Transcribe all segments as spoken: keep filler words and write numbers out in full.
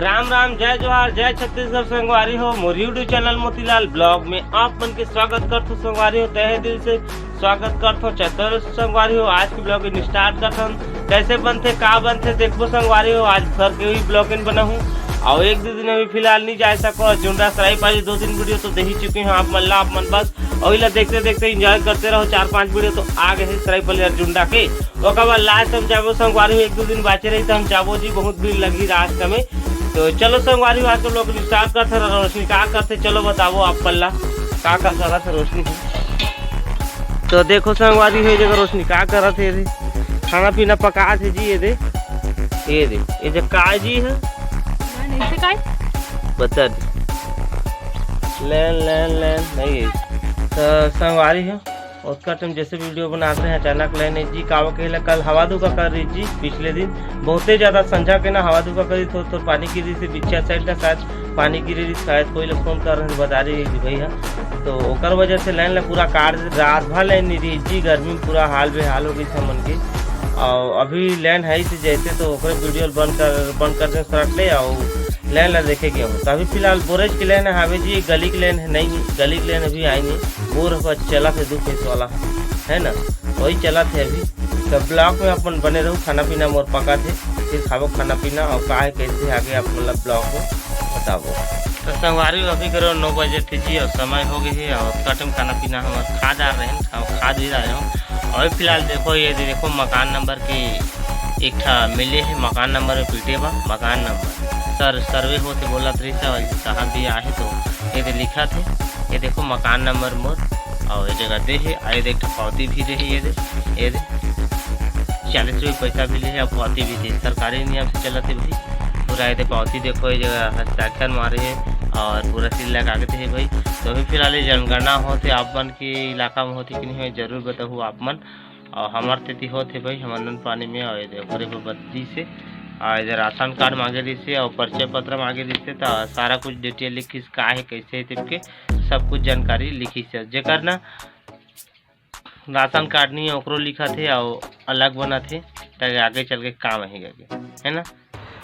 राम राम, जय जोहार, जय छत्तीसगढ़ संगवारी हो। मोर YouTube चैनल मोतीलाल ब्लॉग में आप मन के स्वागत करथो संगवारी हो, तहे दिल से स्वागत करथो। चैतल संगवारी हो, आज के ब्लॉगिंग स्टार्ट करथन। कैसे बनथे, का बनथे, देखबो संगवारी हो। आज घर के ही ब्लॉगिंग बनाहूँ और एक दो दिन अभी फिलहाल नहीं जा सको। और जुंडा सराई पाली दो दिन वीडियो तो दे ही चुके हैं आप मन ला, आप मन बस और इला देखते देखते एंजॉय करते रहो। चार पांच वीडियो तो आ गए हैं सराई पाली और जुंडा के। ओकर बाद लास्ट हम जाबो संगवारी हो, एक दो दिन बाचे रही तो हम जाबो जी, बहुत भीड़ लगी रास्ता में। तो चलो संगवारी हो, आज के ब्लॉग स्टार्ट करथे। रोशनी का करथे, चलो बताबो आप मन ला का का करत हे रोशनी। तो देखो संगवारी हो, ये जगह रोशनी का करत हे रे, खाना पीना पकात हे जी। ये दे, ये दे, ये जगह का जी है, नहीं, नहीं, इसे काय? बता दे। लेन लेन लेन नहीं है। तो संगवारी हो, ओतका टाइम जैसे वीडियो बनाते हैं, अचानक लाइन जी कावा कहेला, कल हवा धुका कर रही जी। पिछले दिन बहुते ज्यादा संझा के ना हवा धुका करी, थोड़ा थोड़ा पानी गिरी थी बिछिया साइड ना, शायद पानी गिरी रही, शायद कोई लोग फोन कर रहे थे, बता रही है भैया। तो ओकर वजह से लाइन ला पूरा काट दे, रात भर लाइन नहीं रही जी। गर्मी में पूरा हाल बेहाल हो गई था मन के। और अभी लाइन है से जैसे तो ओकरे वीडियो बंद कर, बंद कर दे शर्ट ले, और लाइन ला देखे गया हूँ। तो अभी फिलहाल बोरेज के लाइन हावे जी, गली के लाइन है नहीं, गली के लाइन अभी आई नहीं। बोर पर चला थे दू पैस वाला, है ना, वही चला थे अभी। तो ब्लॉग में अपन बने रहू, खाना पीना मोर पका थे, फिर खाबो खाना पीना और का है कैसे आगे आप मतलब ब्लॉग में बताबो। तो संगवारी अभी करो नौ बजे थे जी और समय हो गए है और ओतका टाइम खाना पीना हम खा जा रहे हैं, हम खा भी रहे हो। और फिलहाल देखो ये दे, देखो मकान नंबर के एक ठा मिले है, मकान नंबर में पीटे बा, मकान नंबर सर सर्वे होते बोलत रही था, साहब भी आए तो ये दे लिखा थे, ये देखो मकान नंबर मोर, और ये जगह दे है, आ ये दे एक ठा पावती भी दे है, ये दे, ये दे चालीस रुपये पैसा भी ले है, और पावती भी दे, सरकारी नियम से चलत है भाई। पूरा ये दे पावती देखो, ये जगह हस्ताक्षर मारे है और पूरा सील लगा के दे है भाई। तो अभी फिलहाल ये जनगणना होते आप मन के इलाका में होते कि नहीं होते, जरूर बताहू आप मन। और हमार तेती होत हे भाई, हमर नंद पानी में, और ये दे ओकरे पर बत्तीस से, और इधर राशन कार्ड मांगे रहिस हे और परिचय पत्र मांगे रहिस हे, तो सारा कुछ डिटेल लिखिस, का है, कैसे है, तिबके सब कुछ जानकारी लिखिस हे। जेकर ना राशन कार्ड नहीं है, ओकरो लिखत हे और अलग बनत हे, ताकि आगे चल के काम आही करके, है ना।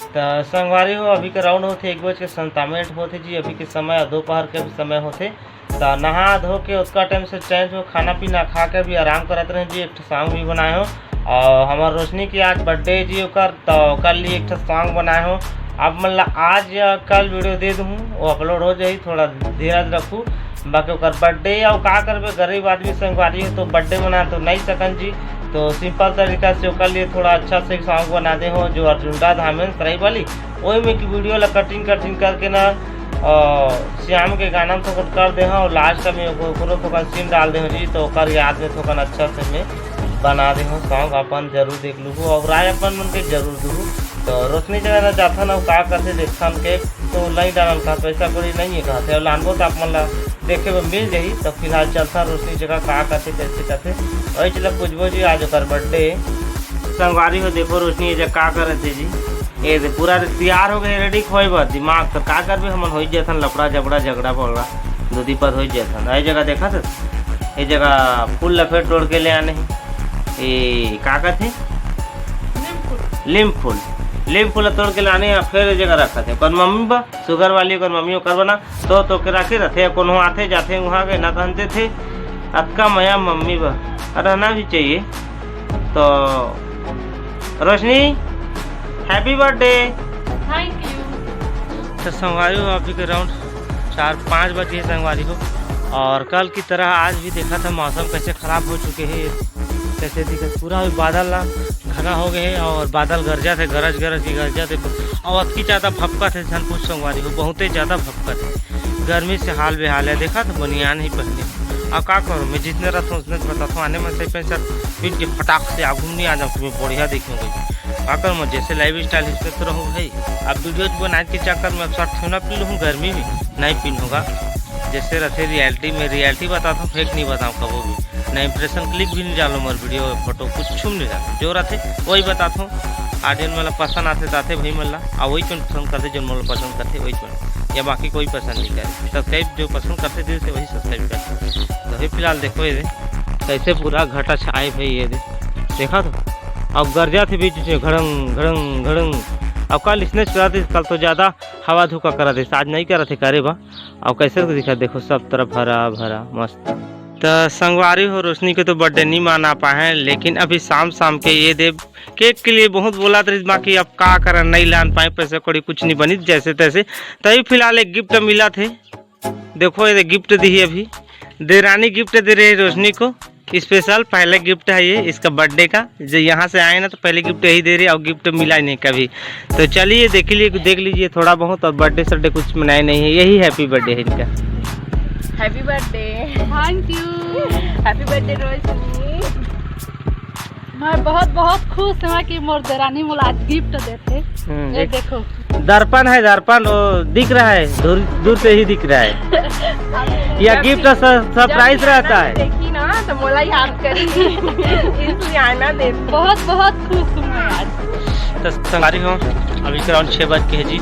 तो संगवारी हो, अभी के राउंड होथे एक बज के संतावन मिनट होथे जी। अभी के समय दोपहर के भी समय होथे। तो नहा धो के उसका टाइम से चैन से खाना पीना खा के भी आराम करत रहे जी। एक ठो सॉन्ग भी बनाए हो और हमार रोशनी की आज बर्थडे जी ओकर, तो ओकर लिए एक ठो सॉन्ग बनाए हो। आप मन ला आज या कल वीडियो दे दूँ, वो अपलोड हो जाही, थोड़ा धीरज रखू। बाकी ओकर बर्थडे या का करबे, गरीब आदमी संगवारी हो तो बर्थडे मना तो नहीं सकन जी। तो सिंपल तरीका से ओकर लिए थोड़ा अच्छा से सॉन्ग बना दे हो, जो अर्जुंडा धामेन सराई वाली, ओही में की वीडियो ला कटिंग कटिंग करके ना, अ, श्याम के गाना में थोकन कर दे हो और लास्ट में ओकरो थोकन सीन डाल दे हो जी। तो ओकर याद में थोकन अच्छा से मैं बना दे हो सॉन्ग, अपन जरूर देख लूहू और राय अपन मन के जरूर दूहू। तो रोशनी जगह ना जाथन अउ का करथे देखथन के, तो नहीं डालन का, पैसा कौड़ी नहीं है कहथे, और लानबो तो आप मन ला देखे बर मिल जाही। तो फिलहाल चलथन रोशनी जगह का करथे, कैसे करथे, वही चला पूछबो जी, आज ओकर बर्थडे। संगवारी हो, देखो रोशनी ये जगह का करत हे जी, ये दे पूरा तैयार हो गए, रेडी होए बा दिमाग, तो का करबे, हमन होई जाथन लफड़ा झगड़ा, झगड़ा पगड़ा, दूधी पर होई जाथन। ये जगह देखा तो, ये जगह फूल ला फेर तोड़ के ले आने हे, ये का कहथे, लीम फूल, लीम फूल ला तोड़ के लाने या फिर ये जगह रखत हे। ओकर मम्मी बा, शुगर वाली ओकर मम्मी ओकर बना तो, तो के राखे रथे, कोनो आथे जाथे उहाँ के ना कहते थे, अतका मया मम्मी बा, रहना भी चाहिए। तो रोशनी, हैप्पी बर्थडे। Thank you. तो संगवारी हो, अभी के राउंड चार पाँच बजे संगवारी हो, और कल की तरह आज भी देखा था मौसम कैसे खराब हो चुके हैं, कैसे दिखत पूरा अभी बादल ला घना हो गए हैं और बादल गरजा थे, गरज गरज के गरजा थे, और अतकी ज्यादा भपकत है, झन पूछ संगवारी हो, बहुते ज्यादा भपकत है, गर्मी से हाल बेहाल है। देखा तो बनियान ही पहने, अब का करूँ, मैं जितने रहता हूँ उतने बताता हूँ, आने में सही पैसा पीट के फटाक से आगू नहीं आ जाऊँ, तुम्हें बढ़िया देखूंगा। का करूँ, मैं जैसे लाइफ स्टाइल हिसने तो रहूँ भाई, अब वीडियो बनाए के चक्कर में अब शर्ट थोड़ा पी लूँ गर्मी में, नहीं पीन होगा। जैसे रहते रियलिटी में, रियलिटी बताता हूँ, फेक नहीं बताऊँ कबो भी, ना इंप्रेशन क्लिक भी नहीं डालो मोर वीडियो फोटो कुछ भी नहीं डालो, जो रहते वही बताता हूँ। ऑडियंस वाला पसंद आते तो आते भाई मन ला, आ वही चुन पसंद करते, जो मन ला पसंद करते वही चुन, या बाकी कोई पसंद नहीं करे। सब्सक्राइब जो पसंद करते दिल से वही सब्सक्राइब करते। तो अभी फिलहाल देखो ये दे, कैसे पूरा घटा छाए भाई, ये दे देखा तो, अब गरजा थे बीच में घड़ंग घड़ंग घड़ंग, अउ कल इसने करत रहिस, कल तो ज्यादा हवा धोखा करत रहिस, आज नहीं करत हे करे बा। अउ कैसे दिखत, देखो सब तरफ हरा भरा मस्त। त संगवारी हो, रोशनी के तो बर्थडे नहीं मना पाए हैं, लेकिन अभी शाम शाम के ये दे केक के लिए बहुत बोलत रहिस, बाकी अब का करन, नहीं लान पाए, पैसा कौड़ी कुछ नहीं बनिस जैसे तैसे। तभी फिलहाल एक गिफ्ट मिलत हे, देखो ये गिफ्ट दी है अभी, देरानी गिफ्ट दे रही है रोशनी को, स्पेशल पहले गिफ्ट है ये इसका बर्थडे का। जो यहाँ से आए ना तो पहले गिफ्ट यही दे रही है, और गिफ्ट मिला ही नहीं कभी। तो चलिए देख लीजिए, देख लीजिए थोड़ा बहुत, और बर्थडे सर्थडे कुछ मनाए नहीं है, यही हैप्पी बर्थडे है इनका। Happy birthday। Thank you। Happy birthday रोशनी। मैं बहुत बहुत खुश हूँ कि मोर देरानी मोला आज गिफ्ट देथे। हम्म, ये एक देखो। दर्पण है, दर्पण वो दिख रहा है, दूर दूर से ही दिख रहा है। यह जब गिफ्ट भी- स-, सरप्राइज जब भी रहता आना है। देखी ना तो मोला याद करी, इसलिए आना दे। बहुत बहुत खुश हूँ मैं आज। तो संगवारी हो, अभी ग्राउंड छः बज के है जी।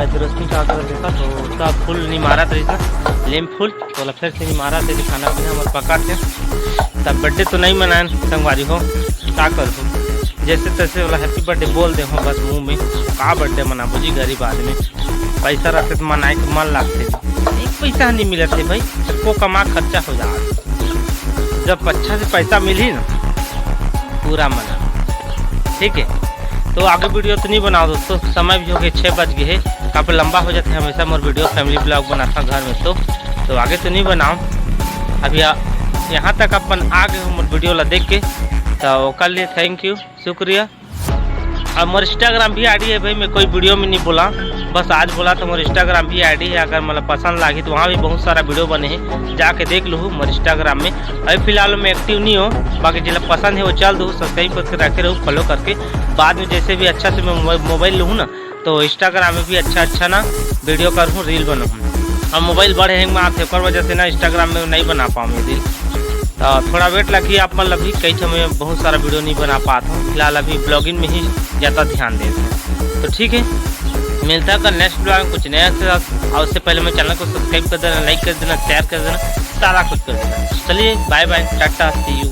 आज रोशनी का अगर देखा तो उसका फूल नहीं मारा था इतना, लेम फूल तो फिर से नहीं मारा थे, खाना पीना हमारे पका थे। तब बर्थडे तो नहीं मनाए संगवारी हो, का करूँ, जैसे तैसे वाला हैप्पी बर्थडे बोल दे हो बस मुंह में। का बर्थडे मनाबो जी, गरीब आदमी, पैसा रहते तो मनाए के मन लागते, एक पैसा नहीं मिलत है भाई, सबको कमा खर्चा हो जात। जब अच्छा से पैसा मिली ना, पूरा मना, ठीक है। तो आगे वीडियो तो नहीं बनाओ दोस्तों, समय भी हो गए, छः बज गए है, काफ़ी लंबा हो जाता है हमेशा मोर वीडियो, फैमिली ब्लॉग बनाता घर में तो, तो आगे तो नहीं बनाओ। अभी आ, यहाँ तक अपन आ गए हो मोर वीडियो ला देख के, तो ओकर लिए थैंक यू, शुक्रिया। अब मोर इंस्टाग्राम भी आईडी है भाई, मैं कोई वीडियो में नहीं बोला, बस आज बोला तो मोर इंस्टाग्राम भी आईडी है, अगर मतलब पसंद लागी तो वहाँ भी बहुत सारा वीडियो बने हैं, जाके देख लूँ मोर इंस्टाग्राम में। अभी फिलहाल मैं एक्टिव नहीं हो, बाकी जिला पसंद है वो चल दो, सब्सक्राइब करके रखे रहू, फॉलो करके। बाद में जैसे भी अच्छा से मैं मोबाइल लूँ ना, तो इंस्टाग्राम में भी अच्छा अच्छा ना वीडियो करूँ, रील बनाऊँ। अब मोबाइल बड़े हैंग में आते, ओकर वजह से ना इंस्टाग्राम में नहीं बना पाऊँ रील। तो थोड़ा वेट लगी आप मन, अभी कई ठो मैं बहुत सारा वीडियो नहीं बना पाता हूँ, फिलहाल अभी ब्लॉगिंग में ही ज़्यादा ध्यान देते हैं। तो ठीक है, मिलता है कल नेक्स्ट ब्लॉग में कुछ नया के साथ। और उससे पहले मैं चैनल को सब्सक्राइब कर देना, लाइक कर देना, शेयर कर देना, सारा कुछ कर देना। चलिए बाय बाय, टाटा, सी यू।